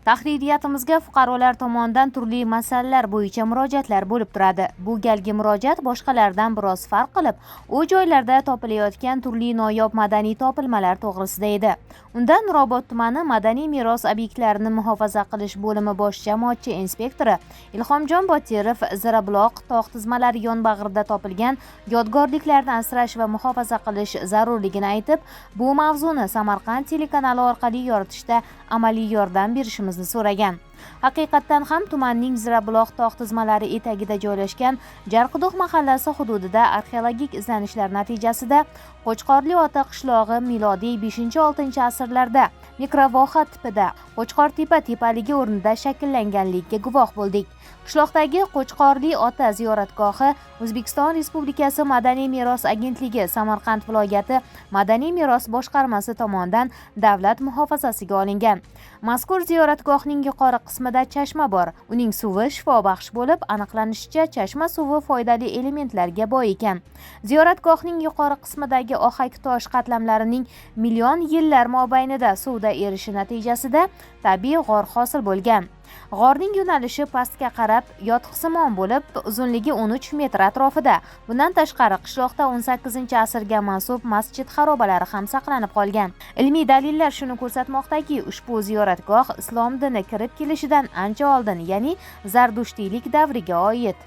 Tahririyatimizga fuqarolar tomonidan turli masalalar bo'yicha murojaatlar bo'lib turadi. Bu galgi murojaat boshqalardan biroz farq qilib, u joylarda topilayotgan turli noyob madaniy topilmalar to'g'risida edi. Unda Nurobod tumani madaniy meros obyektlarini muhofaza qilish bo'limi bosh jamoatchi inspektori Ilhomjon Botirov Zirabuloq tog' tizmalari yonbag'rida topilgan yodgorliklarni asrash va muhofaza qilish zarurligini aytib, bu mavzuni Samarqand telekanali orqali yoritishda amaliy yordam berishimizni so'ragan. Haqiqatdan ham tumanning Zirabuloq tog' tizmalari etagida joylashgan Jarquduq mahallasi hududida arxeologik izlanishlar natijasida Qo'chqorli ota qishlog'i milodiy 5-6 asrlarda mikrovoha tipida Qo'chqortepa tepaligi o'rnida shakllanganligiga guvoh bo'ldik. Qishloqdagi Qo'chqorli ota ziyoratgohi O'zbekiston Respublikasi Madaniy meros agentligi Samarqand viloyati Madaniy meros boshqarmasi tomonidan davlat muhofazasiga olingan. Mazkur ziyoratgohning yuqori qismida chashma bor. Uning suvi shifobaxsh bo'lib, aniqlanishicha, chashma suvi foydali elementlarga boy ekan. Ziyoratgohning yuqori qismidagi ohak tosh qatlamlarining million yillar mobaynida suvda erishi natijasida tabiiy g'or hosil bo'lgan. G'orning yo'nalishi pastga qarab yotqsimon bo'lib, uzunligi 13 metr atrofida. Bundan tashqari qishloqda 18-asrga mansub masjid xarobalari ham saqlanib qolgan. Ilmiy dalillar shuni ko'rsatmoqdaki, ushbu ziyoratgoh islom dini kirib kelishidan ancha oldin, ya'ni zardushtiylik davriga oid.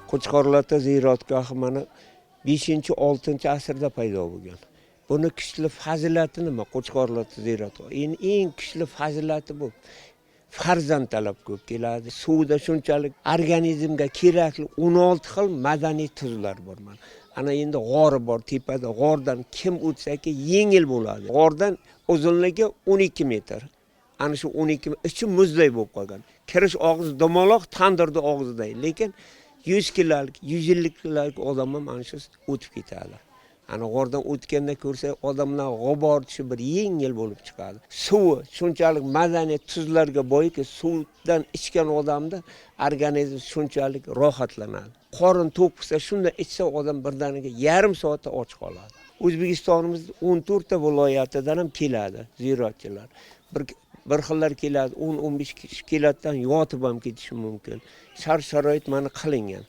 Qo'chqorli ota ziyoratgohi mana 5-6 asrda paydo bo'lgan. Buni kuchli fazilati nima? Qo'chqorli ota ziyoratgohi. Eng kuchli fazilati bu. Farzand talab ko'p keladi. Suvda shunchalik organizmga kerakli 16 xil madaniy tuzlar bor mana. Ana endi g'ori bor tepada. G'ordan kim o'tsaki yengil bo'ladi. G'ordan uzunligi 12 metr. Ana shu 12 ichi muzday bo'lib qolgan. Kirish og'zi dumaloq, tandirni og'ziday, lekin 100 kilolik, 150 kilolik odam ham ana shu o'tib ketadi. Ana g'ordan o'tganda ko'rsa odamlar g'ubor tushib bir yengil bo'lib chiqadi. Suvi shunchalik madaniy tuzlarga boyki, suvdan ichgan odamda organizm shunchalik rohatlanadi. Qorin to'q bo'lsa, shunda ichsa odam birdaniga yarim soatda och qoladi. O'zbekistonimiz 14 ta viloyatidan ham keladi ziyoratchilar. Bir xillar keladi, 10-15 kishi keladidan yotib ham ketishi mumkin. Shart-sharoit mana qilingan.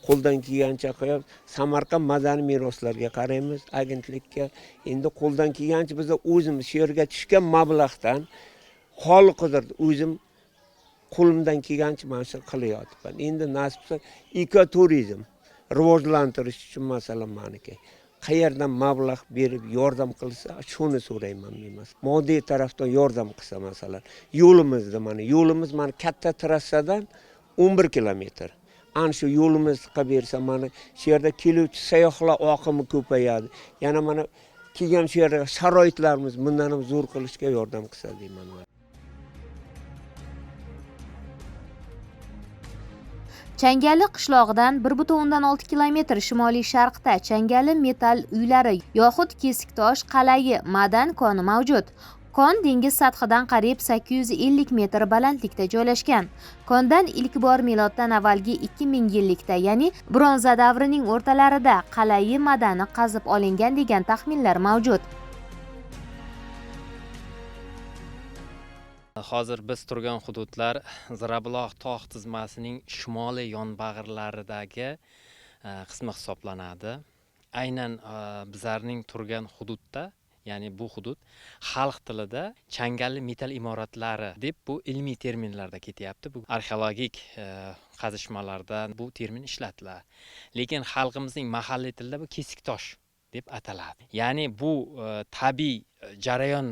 Qo'ldan kelgancha qo'yib, Samarqand madaniy meroslarga qaraymiz, agentlikka. Endi qo'ldan kelgancha biz o'zimiz shu yerga tushgan mablag'dan hol qudrat o'zim qo'limdan kelgancha mana shu qilyapman. Endi nasib bo'lsa ekoturizm rivojlantirish uchun masalan maniki qayerdan mablag' berib yordam qilsa shuni so'rayman men masalan. Moddiy tarafdan yordam qilsa masalan, yo'limizda mana yo'limiz mana katta trassadan 11 kilometr. Ana shu yo'limiz qilib bersa mana shu yerda keluvchi sayyohlar oqimi ko'payadi. Yana mana kelgan shu yerda sharoitlarimiz bundan ham zo'r qilishga yordam qilsa deyman. Changalli qishlog'idan 1.6 kilometr shimoliy sharqda Changalli metall uylari yoxud Kesiktosh qal'ayi madan koni mavjud. Kon dengiz sathidan qariyb 850 metr balandlikda joylashgan. Kondan ilk bor miloddan avvalgi 2000 yillikda, ya'ni bronza davrining o'rtalarida qal'ayi madani qazib olingan degan taxminlar mavjud. Hozir biz turgan hududlar Zirabuloq tog' tizmasining shimoliy yonbag'irlaridagi qismi hisoblanadi. Aynan bizlarning turgan hududda, ya'ni bu hudud xalq tilida Changalli metall imoratlari deb bu ilmiy terminlarda ketyapti. Bu arxeologik qazishmalarda bu termin ishlatiladi. Lekin xalqimizning mahalliy tilida bu kesiktosh deb ataladi. Ya'ni bu tabiiy jarayon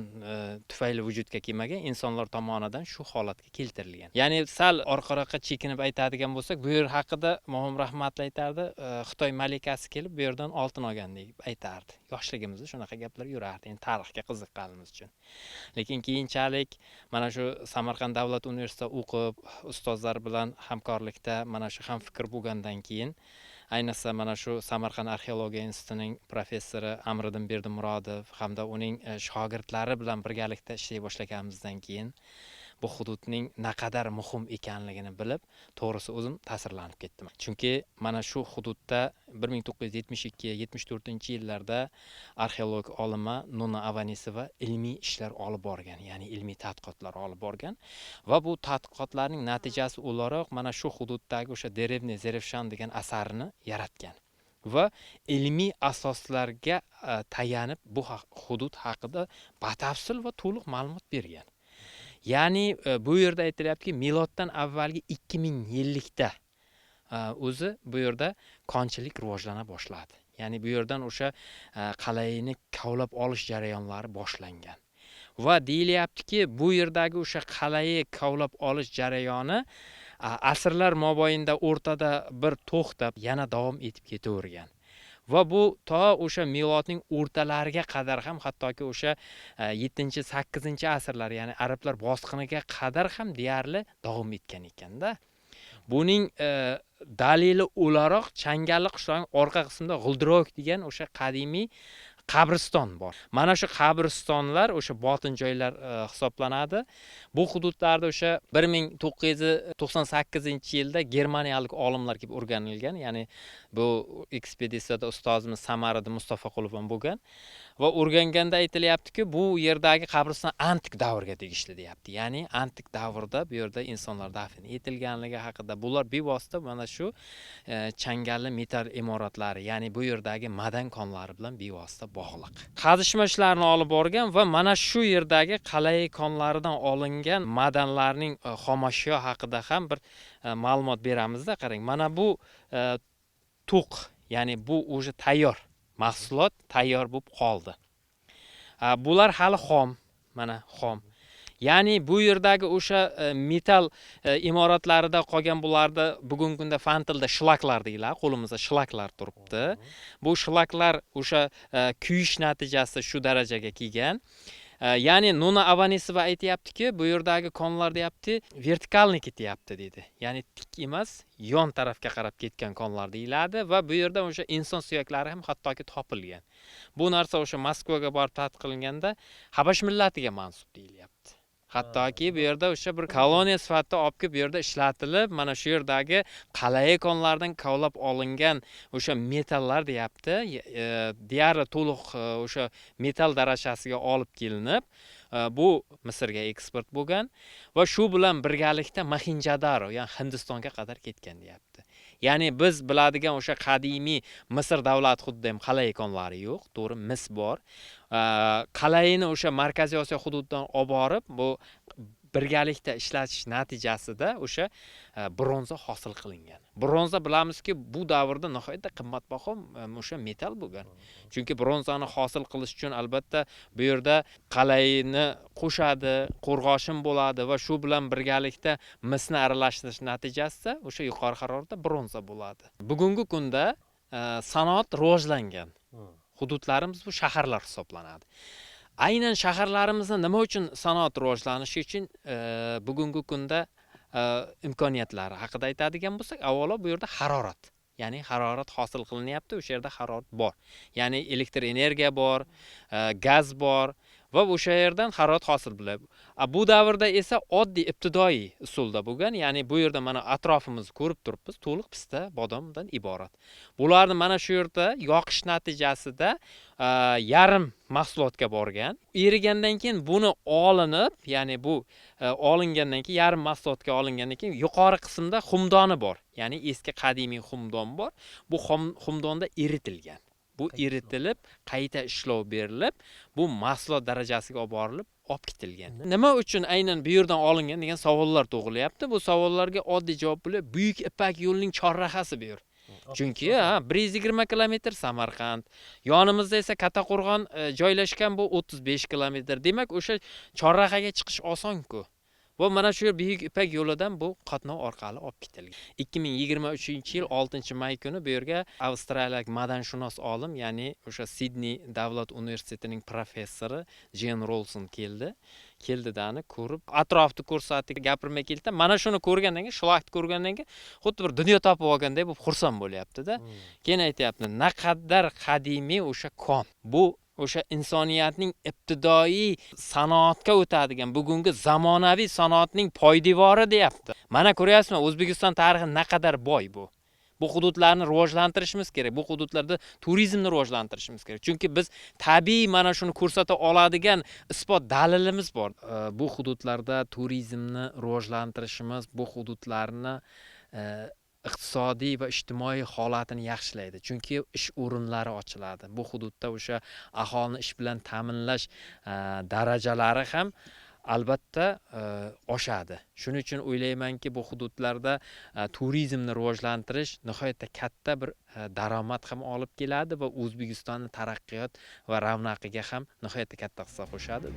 tufayli vujudga kelmagan, insonlar tomonidan shu holatga keltirilgan. Ya'ni sal orqaroqqa chekinib aytadigan bo'lsak, bu yer haqida Mo'min rahmatli aytardi, Xitoy malikasi kelib bu yerdan oltin olgan deb aytardi. Yoshligimizda shunaqa gaplar yurardi, endi tarixga qiziqqanimiz uchun. Lekin keyinchalik mana shu Samarqand davlat universitetida o'qib, ustozlar bilan hamkorlikda mana shu ham fikr bo'lgandan keyin, ayniqsa mana shu Samarqand arxeologiya institutining professori Amriddin Berdimurodov hamda uning shogirdlari bilan birgalikda ishlay boshlaganimizdan keyin Bu hududning naqadar muhim ekanligini bilib, to'g'risi o'zim ta'sirlanib ketdim. Chunki mana shu hududda 1972-74 yillarda arxeolog olima Nona Avanesova ilmiy ishlar olib borgan, ya'ni ilmiy tadqiqotlar olib borgan va bu tadqiqotlarning natijasi o'laroq mana shu hududdagi o'sha "Деревня Зеравшан" degan asarni yaratgan va ilmiy asoslarga tayanib bu hudud haqida batafsil va to'liq ma'lumot bergan. Ya'ni bu yerda aytilyaptiki, miloddan avvalgi 2000 yillikda o'zi bu yerda konchilik rivojlana boshladi. Ya'ni bu yerdan o'sha qalayini kovlab olish jarayonlari boshlangan va deyilyaptiki, bu yerdagi o'sha qalayi kovlab olish jarayoni asrlar mobaynida o'rtada bir to'xtab, yana davom etib ketavergan va bu to o'sha milodning o'rtalariga qadar ham, hattoki o'sha 7-, 8-asrlar, ya'ni arablar bosqiniga qadar ham deyarli davom etgan ekanda. Buning dalili o'laroq Changalli qishlog'ining orqa qismida G'ildirak degan o'sha qadimiy qabriston bor. Mana shu qabristonlar o'sha botin joylar hisoblanadi. Bu hududlarda o'sha 1998-yilda germaniyalik olimlar kelib o'rganilgan. Ya'ni bu ekspeditsiyada ustozimiz Samariddin Mustafaqulov ham bo'lgan va o'rganganda aytilyaptiki, bu yerdagi qabriston antik davrga tegishli deyapti. Ya'ni antik davrda bu yerda insonlar dafn etilganligi haqida. Bular bevosita mana shu Changalli metall imoratlari, ya'ni bu yerdagi madan konlari bilan bevosita bog'liq. Qazishma ishlarini olib borgan va mana shu yerdagi qalay konlaridan olingan madanlarning xomashyo haqida ham bir ma'lumot beramizda. Qarang, mana bu to'q, ya'ni bu уже tayyor mahsulot, tayyor bo'lib qoldi. Bular hali xom, mana xom. Ya'ni bu yerdagi o'sha metall imoratlarida qolgan bularda bugungi kunda fan tilida shlaklar deyiladi. Qo'limizda shlaklar turibdi. Bu shlaklar o'sha kuyish natijasida shu darajaga kelgan. Ya'ni Nona Avanesova aytyaptiki, bu yerdagi konlar deyapti, вертикальный ketyapti deydi. Ya'ni tik emas, yon tarafga qarab ketgan konlar deyiladi va bu yerda o'sha inson suyaklari ham hattoki topilgan. Bu narsa o'sha Moskvaga borib tadqiq qilinganda habash millatiga mansub deyilyapti. Hattoki bu yerda o'sha bir koloniya sifatida olib kelib bu yerda ishlatilib, mana shu yerdagi qalay konlardan kovlab olingan o'sha metallar deyapti, deyarli to'liq o'sha metall darajasiga olib kelinib, bu Misrga eksport bo'lgan va shu bilan birgalikda Mohenjodaro, ya'ni Hindistonga qadar ketgan deyapti. Ya'ni biz biladigan o'sha qadimiy Misr davlati hududida ham qalay konlari yo'q, to'g'ri, mis bor. Qalayini o'sha Markaziy Osiyo hududidan olib borib, bu birgalikda ishlatish natijasida o'sha bronza hosil qilingan. Bronza bilamizki, bu davrda nihoyatda qimmatbaho o'sha metall bo'lgan. Chunki bronzani hosil qilish uchun albatta bu yerda qalayini qo'shadi, qo'rg'oshin bo'ladi va shu bilan birgalikda misni aralashtirish natijasida o'sha yuqori haroratda bronza bo'ladi. Bugungi kunda sanoat rivojlangan hududlarimiz bu shaharlar hisoblanadi. Aynan shaharlarimizni nima uchun sanoat rivojlanishi uchun bugungi kunda imkoniyatlari haqida aytadigan bo'lsak, avvalo bu yerda harorat, ya'ni harorat hosil qilinyapti, o'sha yerda harorat bor. Ya'ni elektr energiya bor, gaz bor va o'sha yerdan harorat hosil bo'ladi. Bu davrda esa oddiy ibtidoiy usulda bo'lgan, ya'ni bu yerda mana atrofimizni ko'rib turibmiz, to'liq pista bodomdan iborat. Bularni mana shu yerda yoqish natijasida yarim mahsulotga borgan. Erigandan keyin buni olinib, ya'ni bu olingandan keyin, yarim mahsulotga olingandan keyin yuqori qismda xumdoni bor. Ya'ni eski qadimiy xumdon bor. Bu xumdonda eritilgan. Bu eritilib, qayta ishlov berilib, bu mahsulot darajasiga olib borilib, olib ketilgan. Nima uchun aynan bu yerdan olingan degan savollar tug'ilyapti. Bu savollarga oddiy javob bo'lib, Buyuk Ipak yo'lining chorrahasi bu yer. Chunki ha, 120 kilometr Samarqand, yonimizda esa Kattaqo'rg'on joylashgan, bu 35 kilometr. Demak, o'sha chorrahaga chiqish oson-ku. Va mana shu Buyuk Ipak yo'lidan bu qatnov orqali olib ketilgan. 2023-yil 6-may kuni bu yerga avstraliyalik madanshunos olim, ya'ni o'sha Sidney davlat universitetining professori Jen Rolson keldi. Keldidani ko'rib, atrofni ko'rsatdi, gapirmay keldi. Mana shuni ko'rgandan keyin, shlakni ko'rgandan keyin xuddi bir dunyo topib olganday bo'lib xursand bo'lyapti-da. Keyin aytyapti, naqadar qadimiy o'sha kon. Bu o'sha insoniyatning ibtidoiy sanoatga o'tadigan bugungi zamonaviy sanoatning poydevori deyapti. Mana ko'ryapsizmi, O'zbekiston tarixi naqadar boy bu. Bu hududlarni rivojlantirishimiz kerak. Bu hududlarda turizmni rivojlantirishimiz kerak. Chunki biz tabiiy mana shuni ko'rsata oladigan isbot dalilimiz bor. Bu hududlarda turizmni rivojlantirishimiz bu hududlarni iqtisodiy va ijtimoiy holatini yaxshilaydi. Chunki ish o'rinlari ochiladi. Bu hududda o'sha aholini ish bilan ta'minlash darajalari ham albatta oshadi. Shuning uchun o'ylaymanki, bu hududlarda turizmni rivojlantirish nihoyatda katta bir daromad ham olib keladi va O'zbekistonning taraqqiyot va ravnaqiga ham nihoyatda katta hissa qo'shadi.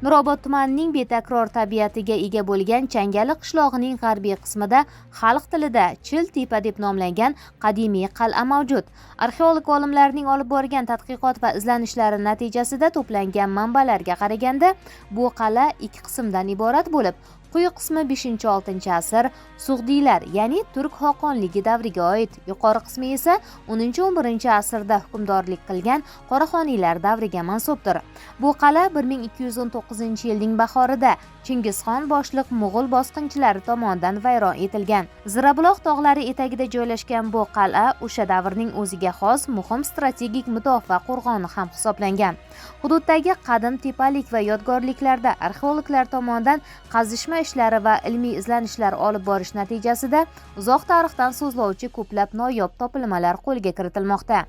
Nurobod tumanining betakror tabiatiga ega bo'lgan Changali qishlog'ining g'arbiy qismida xalq tilida Chil tepa deb nomlangan qadimiy qal'a mavjud. Arxeolog olimlarning olib borgan tadqiqot va izlanishlari natijasida to'plangan manbalarga qaraganda, bu qal'a ikki qismdan iborat bo'lib, quyi qismi 5-6 asr Sug'diylar, ya'ni Turk xoqonligi davriga oid, yuqori qismi esa 10-11 asrda hukmdorlik qilgan Qoraxoniylar davriga mansubdir. Bu qal'a 1219-yilning bahorida Chingizxon boshliq mo'g'ul bosqinchilari tomonidan vayron etilgan. Zirabuloq tog'lari etagida joylashgan bu qal'a o'sha davrning o'ziga xos muhim strategik mudofaa qo'rg'oni ham hisoblangan. Hududdagi qadim tepalik va yodgorliklarda arxeologlar tomonidan qazishma ishlari va ilmiy izlanishlar olib borish natijasida uzoq tarixdan so'zlovchi ko'plab noyob topilmalar qo'lga kiritilmoqda.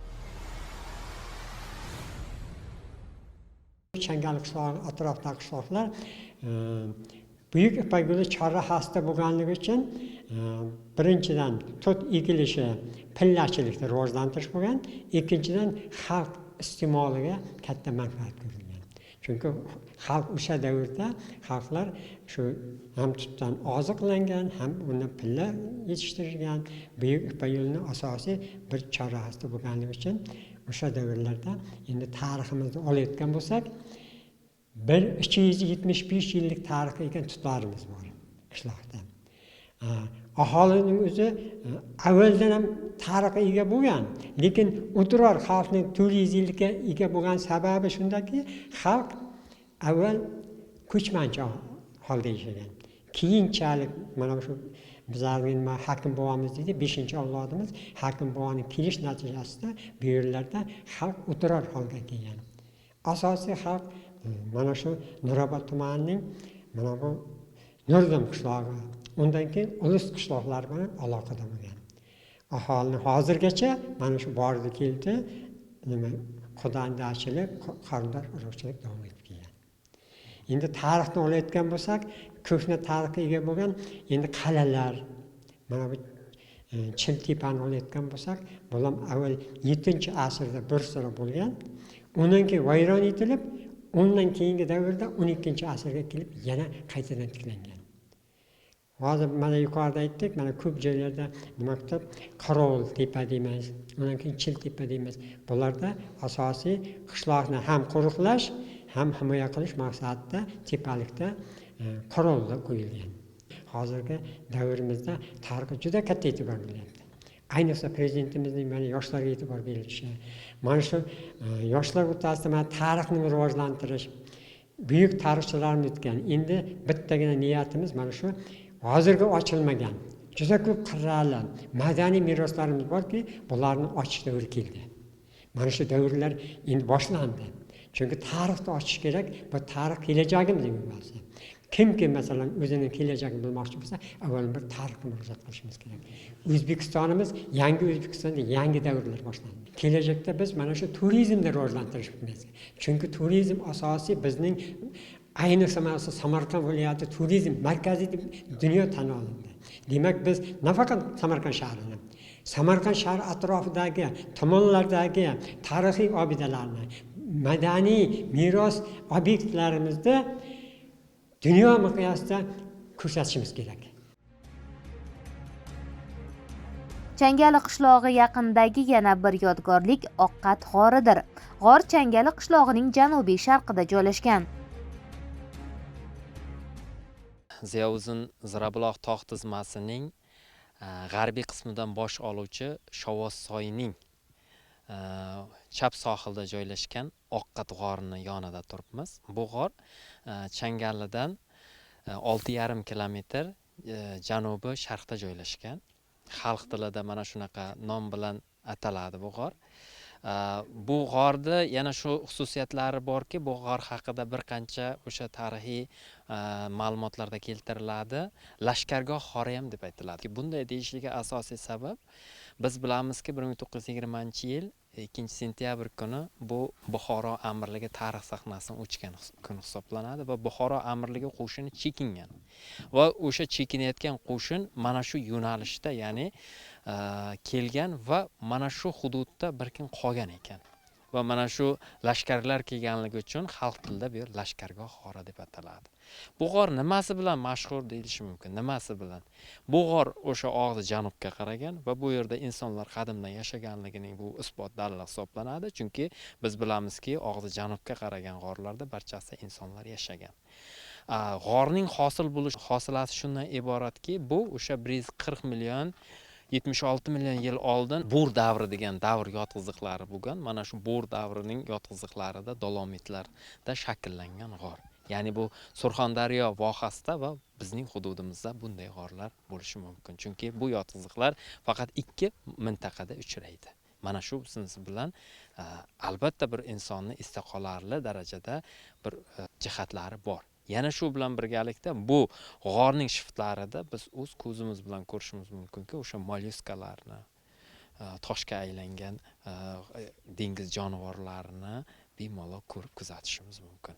Changali qishlog'i atrofidagi qishloqlar Buyuk Ipak yo'li chorrahasida bo'lganligi uchun birinchidan tut ekilishi, pillachilikni rivojlantirish bo'lgan, ikkinchidan xalq iste'moliga katta manfaat ko'rilgan. Chunki xalq o'sha davrda xalqlar shu ham tutdan oziqlangan, ham uni pilla yetishtirgan. Buyuk Ipak yo'lining asosiy bir chorrahasida bo'lganligi uchun o'sha davrlarda endi tariximizni olayotgan bo'lsak, bir 275 yillik tarixga ega tutlarimiz bor qishloqda. Aholining o'zi avvaldan ham tarixga ega bo'lgan, lekin o'tirar xalqning 400 yillikka ega bo'lgan sababi shundaki, xalq avval ko'chmanchi holda yashagan. Keyinchalik mana shu bizlarning nima Hakim bobomiz deydi, 5-avlodimiz Hakim boboning kelish natijasida bu yerlarda xalq o'tirar holga kelgan. Asosiy xalq mana shu Nurobod tumanining mana bu Nurdim qishlog'i, undan keyin Ulus qishloqlari bilan aloqada bo'lgan. Aholini hozirgacha mana shu bordi keldi, nima qudandachilik, qarindosh urug'chilik davom etib kelgan. Endi tarixni olayotgan bo'lsak, ko'hna tarixga ega bo'lgan endi qal'alar, mana bu Chiltepani olayotgan bo'lsak, bu ham avval 7-asrda bir sira bo'lgan, undan keyin vayron etilib, undan keyingi davrda 12-asrga kelib yana qaytadan tiklangan. Hozir mana yuqorida aytdik, mana ko'p joylarda nima qilib Qorovul tepa deymiz, undan keyin Chiltepa deymiz. Bularda asosiy qishloqni ham qo'riqlash, ham himoya qilish maqsadida tepalikda qorovullar qo'yilgan. Hozirgi davrimizda tarixga juda katta e'tibor berilyapti. Ayniqsa prezidentimizning mana yoshlarga e'tibor berilishi, mana shu yoshlar o'rtasida mana tarixni rivojlantirish, buyuk tarixchilarimiz o'tgan. Endi bittagina niyatimiz mana shu hozirgi ochilmagan juda ko'p qirrali madaniy meroslarimiz borki, bularni ochish davri keldi. Mana shu davrlar endi boshlandi. Chunki tarixni ochish kerak, bu tarix kelajagimiz bo'lsa. Kimki masalan o'zining kelajagini bilmoqchi bo'lsa, avvalambor tarixga murojaat qilishimiz kerak. O'zbekistonimiz, yangi O'zbekistonda yangi davrlar boshlandi. Kelajakda biz mana shu turizmni rivojlantirishimiz kerak. Chunki turizm asosiy bizning ayniqsa mana shu Samarqand viloyati turizm markazi deb dunyo tan olindi. Demak, biz nafaqat Samarqand shahrini, Samarqand shahri atrofidagi tumanlardagi tarixiy obidalarni, madaniy meros obyektlarimizni dunyo miqyosida ko'rsatishimiz kerak. Changali qishlog'i yaqinidagi yana bir yodgorlik Oqqat g'oridir. G'or Changali qishlog'ining janubiy sharqida joylashgan. Ziyouzun Zirabuloq tog' tizmasining g'arbiy qismidan bosh oluvchi Shovvozsoyning chap sohilda joylashgan Oqqat g'orini yonida turibmiz. Bu g'or Changallidan 6,5 kilometr janubi sharqda joylashgan. Xalq tilida mana shunaqa nom bilan ataladi bu g'or. Bu g'orda yana shu xususiyatlari borki, bu g'or haqida bir qancha o'sha tarixiy ma'lumotlarda keltiriladi. Lashkargoh g'ori ham deb aytiladi. Bunday deyishiga asosiy sabab, biz bilamizki 1920-yil 2-sentyabr kuni bu Buxoro amirligi tarix sahnasidan o'chgan kun hisoblanadi va Buxoro amirligi qo'shini chekingan. Va o'sha chekinayotgan qo'shin mana shu yo'nalishda, ya'ni kelgan va mana shu hududda bir kun qolgan ekan. Va mana shu lashkarlar kelganligi uchun xalq tilida bu yer Lashkargoh g'ori deb ataladi. Bu g'or nimasi bilan mashhur deyilishi mumkin? Nimasi bilan? Bu g'or o'sha og'zi janubga qaragan va bu yerda insonlar qadimdan yashaganligining bu isbot dalili hisoblanadi. Chunki biz bilamizki, og'zi janubga qaragan g'orlarda barchasi insonlar yashagan. G'orning hosil bo'lish hosilasi shundan iboratki, bu o'sha 140 million 76 million yil oldin Bur davri degan davr yotqiziqlari bo'lgan. Mana shu Bur davrining yotqiziqlarida dolomitlarda shakllangan g'or. Ya'ni bu Surxondaryo vohasida va bizning hududimizda bunday g'orlar bo'lishi mumkin. Chunki bu yotqiziqlar faqat 2 mintaqada uchraydi. Mana shu sinsi bilan albatta bir insonni esda qolarli darajada bir jihatlari bor. Yana shu bilan birgalikda bu g'orning shiftlarida biz o'z ko'zimiz bilan ko'rishimiz mumkinki, o'sha mollyuskalarni, toshga aylangan dengiz jonivorlarini bemalol ko'rib kuzatishimiz mumkin.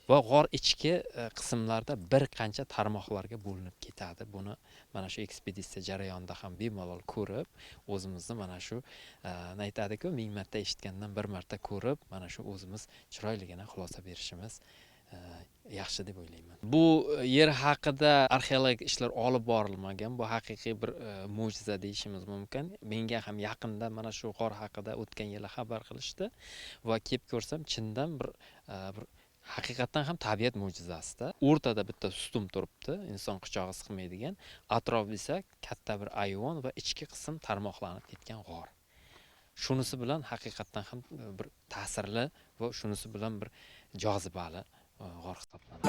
Va g'or ichki qismlarda bir qancha tarmoqlarga bo'linib ketadi. Buni mana shu ekspeditsiya jarayonida ham bemalol ko'rib, o'zimizni mana shu aytadi-ku, 1000 marta eshitgandan bir marta ko'rib, mana shu o'zimiz chiroyligina xulosa berishimiz yaxshi deb o'ylayman. Bu yer haqida arxeologik ishlar olib borilmagan. Bu haqiqiy bir mo'jiza deyishimiz mumkin. Menga ham yaqinda mana shu g'or haqida o'tgan yili xabar qilishdi va kelib ko'rsam, chindan bir haqiqatdan ham tabiat mo'jizasida. O'rtada bitta sutun turibdi, inson quchog'i sig'maydigan. Atrof esa katta bir ayvon va ichki qism tarmoqlanib ketgan g'or. Shunisi bilan haqiqatdan ham bir ta'sirli va shunisi bilan bir jozibali g'or hisoblanadi.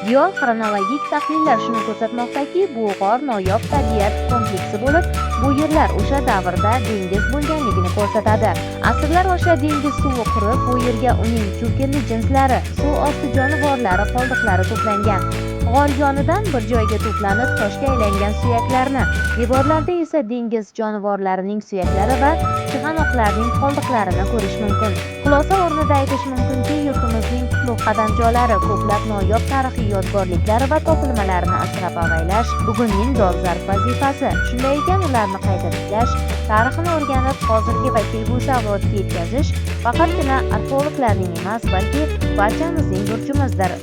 Geoxronologik tahlillar shuni ko'rsatmoqdaki, bu g'or noyob tabiat kompleksi bo'lib, bu yerlar o'sha davrda dengiz bo'lganligini ko'rsatadi. Asrlar osha dengiz suvi qurib, bu yerga uning cho'kirli jinslari, suv osti jonivorlari qoldiqlari to'plangan. G'or yonidan bir joyga to'planib toshga aylangan suyaklarni, devorlarda esa dengiz jonivorlarining suyaklari va chig'anoqlarning qoldiqlarini ko'rish mumkin. Xulosa o'rnida aytish mumkinki, yurtimizning qutlug' qadamjolari, ko'plab noyob tarixiy yodgorliklar va topilmalarini asrab avaylash bugunning dolzarb vazifasi. Shunday ekan, ularni qayta tiklash, tarixini o'rganib, hozirgi va kelgusi avlodga yetkazish faqatgina arxeologlarning emas, balki barchamizning burchimizdir.